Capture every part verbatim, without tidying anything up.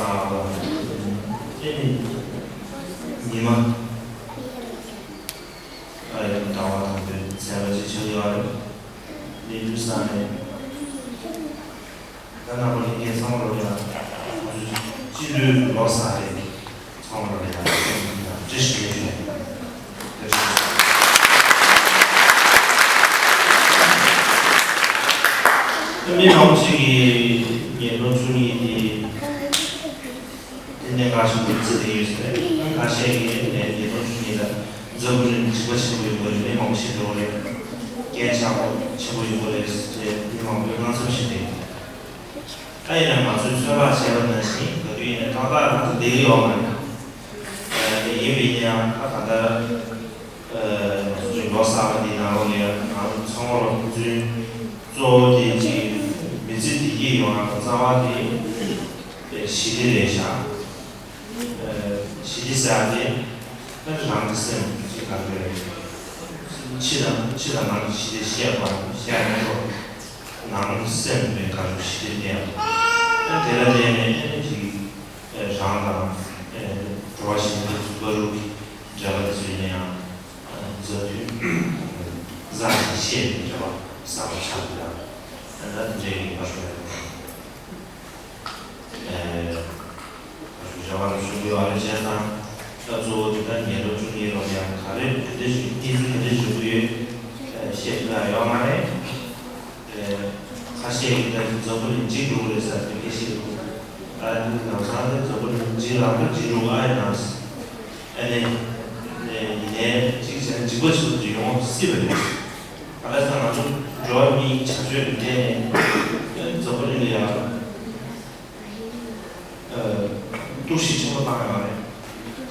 ཨ་ནི་ཉི་མ་ཨ་ཡང་ཟླ་བ་དང་པོའི་ཚན་པ་ཅིག་ཆགས་ཡོད་རེད། ནས་དུས་ས་ནས། ད་ནང་པ་ལྷན་རྒྱས་ཚང་མ་ལོ་ཡང་། སྤྱི་ལོའི་ལོ་གསར་རེད། ཚང་མ་ལོ་ཡང་། བཀྲ་ཤིས་བདེ་ལེགས་ཞུ། བཀྲ་ཤིས་བདེ་ལེགས། མི་མང་པོ་ཞིག་གིས་ཉིས་སྟོང་བཅུ་གཉིས་དེ། དེ་ནས་འགའ་ཞིག་གིས་བརྩི་བསྡད་ཡོད་ཟེར། ཁ་ཤས་ཀྱིས་ནས་ཉིས་སྟོང་བཅུ་གཉིས་ལ་འཛམ་བུ་གླིང་འཇིགས་པ་ཆེན་པོ་ཡོང་གི་རེད། མི་མང་པོ་ཞིག་འགྲོ་གི་རེད། རྐྱེན་ཆག་པོ་ཆེན་པོ་ཡོང་གི་རེད་ཟེར་མི་མང་པོས་དངངས་འཚབ་བྱེད་བསྡད་ཡོད། ད་ཡིན་ན་ང་ཚོས་ཚོད་དཔག་བྱས་པ་ནང་བཞིན་ག་དུས་ཡིན་ན་ཏག་ཏག་རང་དུ་བསྡད་ཀྱི་ཡོད་མ་རེད། ཡིན་པ་ཡིན་ན་ཡང་ད་ད་ལྟ། ང་ཚོ་ལོ་གསར་པ་འདིའི་ནང་ལོགས་ལ་ཡང་ང་ཚོ་ཚང་མ་ལ་ཕན་ཚུན་གཙོ་བོ་དེ་གཅིག་མི་ཚེ་བདེ་སྐྱིད་ཡོང་བ་དང་། རྩ་བ་དེ་ཞི་བདེ་རེད་ཤག་ཞི་བདེ་ཟེར་ཡ་དེ་ད་རང་གི་སེམས་ཀྱི་ག་རེ་རེད། ཕྱི་དང་ཕྱི་དང་ནང་གི་ཞི་བདེ་བཤད་པ་བཤད་མི་ཆོག་ནང་གི་སེམས་ཀྱི་ག་རེ་ཞི་བདེ་གནས་པ། ད་དེ་ལ་བརྟེན་ནས་ཅིག་རང་དང་འགྲོ་བ་གཞན་དང་བར་གྱི་འབྲེལ་བ་དེ་ཚོ་ཡིན་ན་ཡང་། མཛའ་མཐུན། བཟང་ཞིང་ཤེས་པའི་འབྲེལ་བ་ཟབ་པོ་ཆགས་འདུག་ད་དེ་འདྲའི་ཡིན་པ་ཞུ་ཡ་ཡིན། རེ་བ་ལ་ཞུ་གི་ཡོད་རེད། བྱས་ཙང་ད་གཙོ་བོ་དེ་ད་ཉིས་སྟོང་བཅུ་གཉིས་ལོ་ཡང་ག་རེ་ག་འདྲ་ཞིག་གནས་ཚུལ་ག་འདྲ་འབྱུང་གི་ཡོད་བཤད་ཐུབ་ཡ་ཡོད་མ་རེད། ཁ་ཤས་ཀྱིས་ད་འཛམ་བུ་གླིང་འཇིག་འགྲོ་གི་རེད་ཟེར་དེ་སྐད་བཤད་འདུག་ད་ནི་ལམ་སང་ད་འཛམ་བུ་གླིང་འཇིག་རང་འཇིག་འགྲོ་གི་ཨ་ཡིན་ནམ། ཨ་ནི། ཡིན་ནའི་གཅིག་བྱས་ན་འཇིགས་པ་ཆེན་པོ་ཅིག་ཡོང་སྲིད་པ་རེད། ག་ལ་ཟེར་ན་ང་ཚོ་འགྲོ་བ་མིའི་བྱ་སྤྱོད་ལ་བརྟེན་ནས་འཛམ་བུ་གླིང་ལ་ཡང་གཏོར་བཤིག་ཆེན་པོ་བཏང་ཡོད་རེད།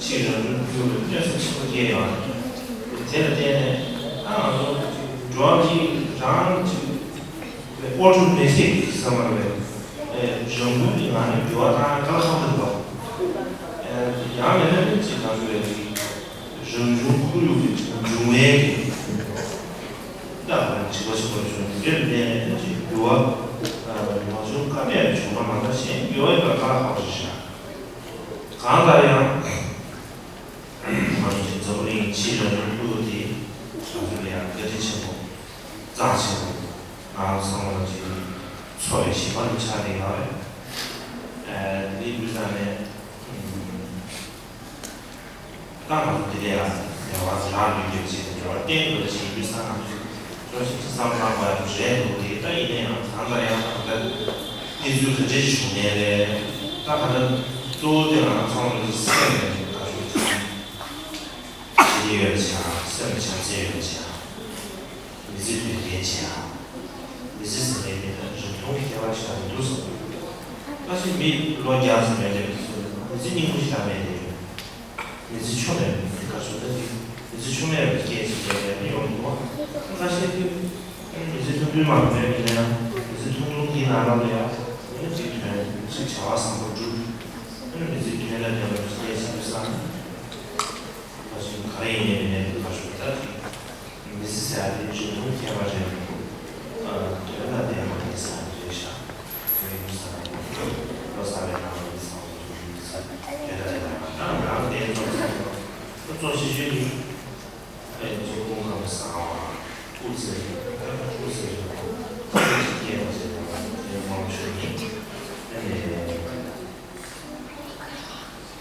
ཕྱིའི་རང་བྱུང་ཁོར་ཡུག་ལ་གནོད་འཚེ་ཆེན་པོ་སྐྱེལ་ཡོད་རེད། དེ་ལ་བརྟེན་ནས་ད་ང་ཚོ་འགྲོ་བ་མིའི་རང་གཅིག་པའི་ཨོ་ཊོ་མེ་ཊིག་བསམ་པ་རེད། རང་འགུལ་གྱི་ངང་ནས་འགྱུར་བ་བཏང་ཡ་དཀའ་ལས་ཁག་པོ་འདུག་པ། ཡང་མིན་ན་ནི་ཅིག་གང་ཞུ་རེད། རང་བྱུང་ཁོར་ཡུག་གི་འབྱུང་བའི་གི་ད་བར་འཇིགས་པ་ཆེན་པོ་བྱུང་། དེར་བརྟེན་ནས་ཅིག་འགྱུར་བ་མ་བྱུང་ཀ་མེད་བྱུང་བ་མ་གཏོགས་གཞན་འགྱུར་བ་ཡོད་པ་དཀའ་ལས་ཁག་པོ་ཞིག་ཆགས། གང་ལྟར་ཡང་། ང་ཚོ་འཛམ་བུ་གླིང་ཕྱིའི་རང་བྱུང་ཁོར་ཡུག་དེ་ང་ཚོ་ལ་ཡང་བཀའ་དྲིན་ཆེན་པོ། གཙང་ཆེན་པོ། ང་ཚོ་ཚང་མ་ལ་ཅིག་འཚོ་བའི་ཞིང་པ་ལ་ཆགས་བསྡད་ཡོད་རེད། ཨ་དེ་འདྲའི་དུས་ཙམ་ནས། ད་ང་ཚོ་དེ་ལས་ཡང་ལས་དབང་རག་ལུས་ཀྱི་ཆེད་དུ་ལས་དབང་བརྟན་དགོས་ཞེས་དུས་ཙམ་ང་ཚོས་ཅོག་ཤིག་བསམ་བློ་བཏང་དགོས་ཡ་རེད་འདུག་དེ་ད་ཡིན་ན་ཡང་གང་ལྟར་ཡང་ད་ལྟ་གནས་ཚུལ་ག་འདྲ་ཞིག་བྱུང་ནའི་རེད། ད་ག་ལྟར་གཙོ་བོ་དེ་ང་ཚོ་ཚང་མ་ལ་སེམས་ནས་ཁ་ཤུགས་ཆེ། ཞི་བདེ་ཡོད་པ་བྱ། སེམས་ལ་བྱམས་བརྩེ་ཡོད་པ་བྱ། མི་ཚེ་དོན་ལྡན་བྱ། མི་ཚེ་ཟེར་མཁན་དེ་ལ་རིང་ཐུང་གི་ཁྱད་པར་ཞིག་མི་འདུག་བསམ། ད་ཕྱིན་མི་ལོ་བརྒྱ་ཙམ་ཡོད་དེ་མི་ཚེ་སྙིང་པོ་ཞིག་ད་མེད་དེ། མི་ཚེ་ཆུ་མེད་པའི་མི་ཚེ་ག་ཚོད་ད་དེ་མི་ཚེ་ཆུ་མེད་པའི་སྐད་ཅིག་བཤད་ཡ་ཡོང་གི་འདུག་ཁ་ཤས་ཀྱིས་མི་ཚེ་ཐུང་ཐུང་མ་མེད་ཡིན་ན་ཡང་མི་ཚེ་ཐུང་ཐུང་གི་ནང་ལོགས་ལ་ཡང་མི་ཚེ་དོན་མི་ཚེ་བྱ་བ་བཟང་པོ་སྒྲུབ། མི་ཚེ་དོན་ལ་ལྡན་པའི་སྐད་ཅིག་བསམ། ད་ཕྱིན་ག་རེ་ཡིན་ནའི་མིན་ནའི་ཁ་ཤས་ད། མི་ཚེ་ཟེར་ཡ་དེ་རིང་ཐུང་ཁྱད་པར་ཅན་རེད། དོན་དང་ལྡན་པ་ཡིན་ས་རེད་ཤག་དེ་ཡིན་ས་རེད། ལོ་གསར་བའི་ནང་ལ་ཡིན་ས་རེད། དོན་དང་ལྡན་པ་ད་རང་དེ་ཚོ་ཚོ་ཚོ་ཞིག་ཞུས་ནི། ཨེ་ཚོ་ཀུན་ཁམས་བཟང་བ། སྐུ་ཚེ་རིང་། སྐུ་ཚེ་རིང་པོ། སྐུ་ཚེ་སྐྱེད་པ་ཟེར་ཡ་དེ་མང་ཤོས་ནི། ཨེ་ནས།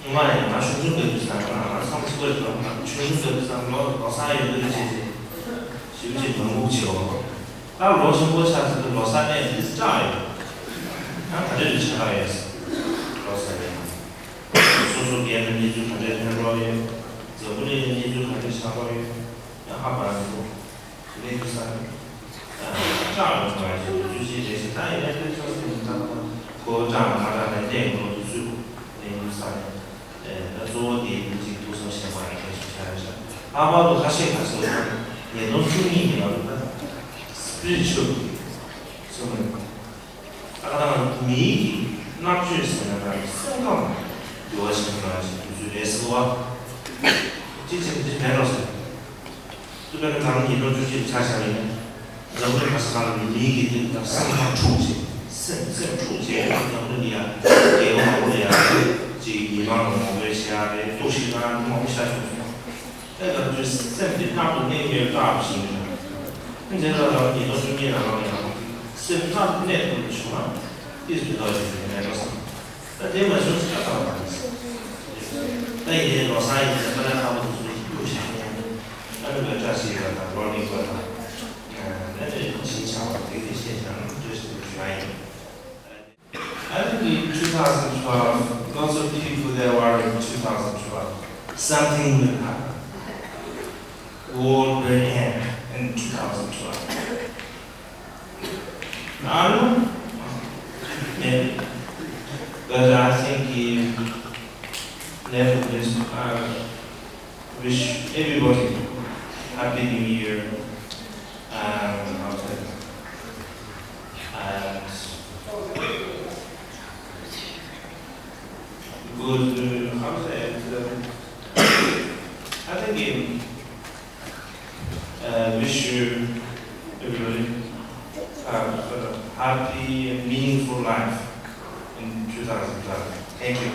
ང་ཡང་ང་ཆུང་ཆུང་སྐབས་ཀྱི་བསམ་བློ་ང་ཚང་མ་གཅིག་པ་རེད། ང་ཆུང་ཆུང་སྐབས་ཀྱི་བསམ་བློ་ལོ་གསར་ཡོད་དུས་བྱས་ཏེ་ཞིབ་ཅིག་མ་འགུག་བྱེད་འོ། ད་ལོ་ཆེན་པོ་ཆགས་ཚར་དུས་ལོ་གསར་གནས་འདི་སྐྲག་ཡོད། ཡང་ག་འདྲ་རེ་ཆགས་ཡོད། ལོ་གསར་ཡོད། སོ་སོ་སྒེར་ལ་གནས་ཚུལ་ག་འདྲ་ཐོན་རོགས་ཡོད། འཛམ་བུ་གླིང་ལ་གནས་ཚུལ་ག་འདྲ་ཆགས་རོགས་ཡོད། ཡང་ཧ་པ་ར་འདུག་དེ་ནས་དུས་སང་། སྐྲག་ལ་བ་ཞིག་ཏུ་ཚུལ་ཅིག་རེད་ཟེར། ད་ཡིན་ནའི་དཔེ་ཚོགས་ཟིན་ད་ཁོ་སྐྲག་ལ་མ་སྐྲག་ནས་གནས་དགོས་ལོ་དུ་ཚུལ་ལ་ཡིན་དུས་སང་ནས། ད་གཙོ་བོ་དེ་ཡིན་ཅིག་ཐུགས་བསམ་བཞེས་པ་ཡིན་ཞེས་བྱ་རེད་ཤག་ལྷག་པར་དུ་ཁ་ཤས་ཁ་ཤས་ལ་ཉིས་སྟོང་བཅུ་གཉིས་ཀྱི་ནང་དུ་ད་སི་པི་རི་ཅུ་ཨལ་གསུངས་པ་ཡིན། ད་ག་ད་མིའི་གི་བསྔགས་བརྗོད་ཟེར་ན་ད་སེམས་ཁམས་འགྱུར་བ་ཕྱིན་པ་ཞིག་དུས་ཚོད་རེད་ཟེར་བ། གཅིག་བྱས་གཅིག་མེད་རོགས་ཟེར། དཔེར་ན་ད་ལྟ་ཉིས་སྟོང་བཅུ་གཅིག་ཆ་བཞག་པ་ཡིན་ན། འཛམ་བུ་གླིང་ག་ས་ག་ལ་མིའི་གི་དེ་ད་སེམས་ཁམས་འཁྲུག་བྱས། སེམས་སེམས་འཁྲུག་བྱས་ཡང་འཛམ་བུ་གླིང་ལ་ཡ་རྒྱལ་ཁབ་མང་པོ་ལ་ཡ་ ཅིག་ཉི་མ་ངོ་མ་བྱེད་ཡ་རེད། ཏོག་ཞིག་ལ་ཉི་མ་ཤ་ཆུང་སོང་། ཨེ་ད་དུས་སེམས་དེ་རྟག་ཏུ་གནས་ཡོད་རྟག་བཞིན་རེད། ཨེ་འཛིན་གྲྭ་རང་ཉིས་སྟོང་བཅུ་གཉིས་ལ་རང་ཡང་སེམས་རྟག་ཏུ་གནས་ཐུབ་པ་བྱུང་ན་ཏིས་དུས་ཐོག་ཞིག་རེད་མེད་པ་བསམ། ད་དེ་མ་བྱུང་ཟེར་ན་ད་བ་རེད། ད་ཡིན་ནའི་ལོ་གསར་ཡིན་ཙང་ད་ལྟ་ཁ་པོ་དེ་ཚོ་ཞིག་གཡུག་བཞག་ཡ། ཨ་ནི་ལོ་ཅག་ཞིག་ལ་དང་ལོ་ལིང་པ་དང་། ཨ་ནི་ཅིག་བྱ་བ་དེ་དེ་ཤེས་ཀྱང་འདྲ་ཞིག་ཞུ་ཡ་ཡིན། I think in two thousand twelve, lots of people, they worry in two thousand twelve, something will happen. World will end in two thousand twelve. I don't know. Maybe. But I think if never this, I wish everybody happy new year. And I'll tell you. And good, uh, how to say it? Um, I think in, uh, wish you everybody have a happy and meaningful life in two thousand twelve. Thank you.